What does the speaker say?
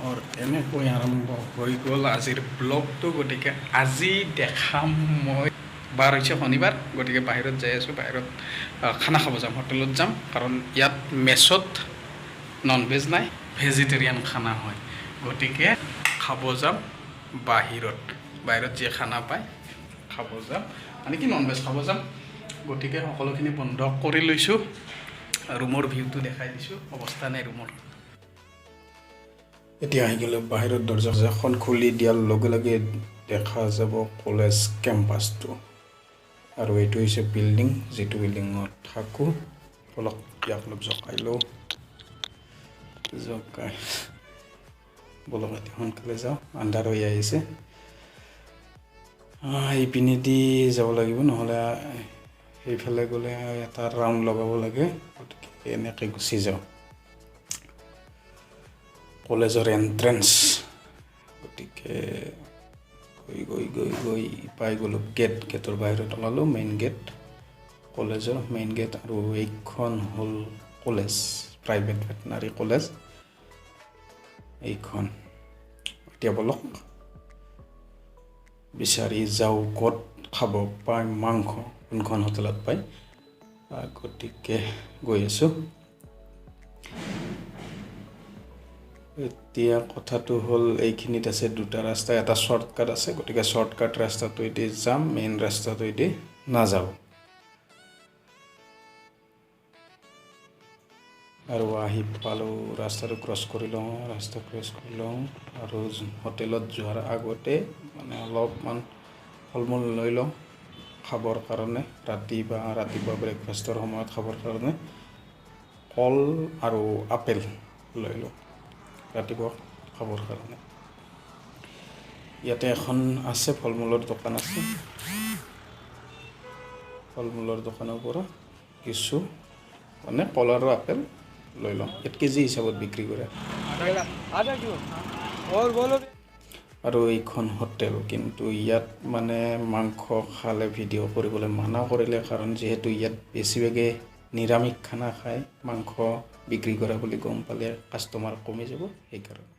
আৰু এনেকৈ আৰম্ভ হৈ গ'ল আজিৰ ব্লগটো। গতিকে আজি দেখাম মই, বাৰ হৈছে শনিবাৰ, গতিকে বাহিৰত যাই আছোঁ। বাহিৰত খানা খাব যাম, হোটেলত যাম, কাৰণ ইয়াত মেচত নন ভেজ নাই, ভেজিটেৰিয়ান খানা হয়। গতিকে খাব যাম বাহিৰত। বাহিৰত যি খানা পায় খাব যাম, মানে কি নন ভেজ খাব যাম। গতিকে সকলোখিনি বন্ধ কৰি লৈছোঁ। ৰুমৰ ভিউটো দেখাই দিছোঁ, অৱস্থা নাই ৰুমৰ। এতিয়া আহি গ'লোঁ বাহিৰত। দৰ্জাখন খুলি দিয়াৰ লগে লগে দেখা যাব কলেজ কেম্পাছটো আৰু এইটো হৈছে বিল্ডিং, যিটো বিল্ডিঙত থাকোঁ। অলপ ইয়াক অলপ জঁকাই লওঁ, জঁকাই বলক। এতিয়া সোনকালে যাওঁ, আন্ধাৰ হৈ আহিছে। এইপিনেদি যাব লাগিব, নহ'লে সেইফালে গ'লে এটা ৰাউণ্ড লগাব লাগে। গতিকে এনেকৈ গুচি যাওঁ। কলেজৰ এণ্ট্ৰেঞ্চ। গতিকে গৈ গৈ গৈ গৈ পাই গ'লোঁ গেট। গেটৰ বাহিৰত ওলালোঁ, মেইন গেট, কলেজৰ মেইন গেট। আৰু এইখন হ'ল কলেজ, প্ৰাইভেট ভেটেনাৰী কলেজ এইখন। এতিয়া বলক বিচাৰি যাওঁ ক'ত খাব পায় মাংস, কোনখন হোটেলত পায়। গতিকে গৈ আছোঁ। এতিয়া কথাটো হ'ল, এইখিনিত আছে দুটা ৰাস্তা, এটা শ্বৰ্টকাট আছে। গতিকে শ্বৰ্টকাট ৰাস্তাটোৱেদি যাম, মেইন ৰাস্তাটোৱেদি নাযাওঁ। আৰু আহি পালোঁ। ৰাস্তাটো ক্ৰছ কৰি লওঁ, ৰাস্তা ক্ৰছ কৰি লওঁ। আৰু হোটেলত যোৱাৰ আগতে মানে অলপমান ফল মূল লৈ লওঁ খাবৰ কাৰণে, ৰাতি বা ৰাতিপুৱা ব্ৰেকফাষ্টৰ সময়ত খাবৰ কাৰণে। কল আৰু আপেল লৈ লওঁ ৰাতিপুৱা খাবৰ কাৰণে। ইয়াতে এখন আছে, ফল মূলৰ দোকান আছে। ফল মূলৰ দোকানৰ পৰা কিছু মানে কল আৰু আপেল লৈ লওঁ। ইয়াত কেজি হিচাপত বিক্ৰী কৰে। और बोलो। আৰু এইখন হোটেল, কিন্তু ইয়াত মানে মাংস খালে ভিডিঅ' কৰিবলৈ মানা কৰিলে, কাৰণ যিহেতু ইয়াত বেছিভাগে নিৰামিষ খানা খায়, মাংস বিক্ৰী কৰা বুলি গম পালে কাষ্টমাৰ কমি যাব, সেইকাৰণে।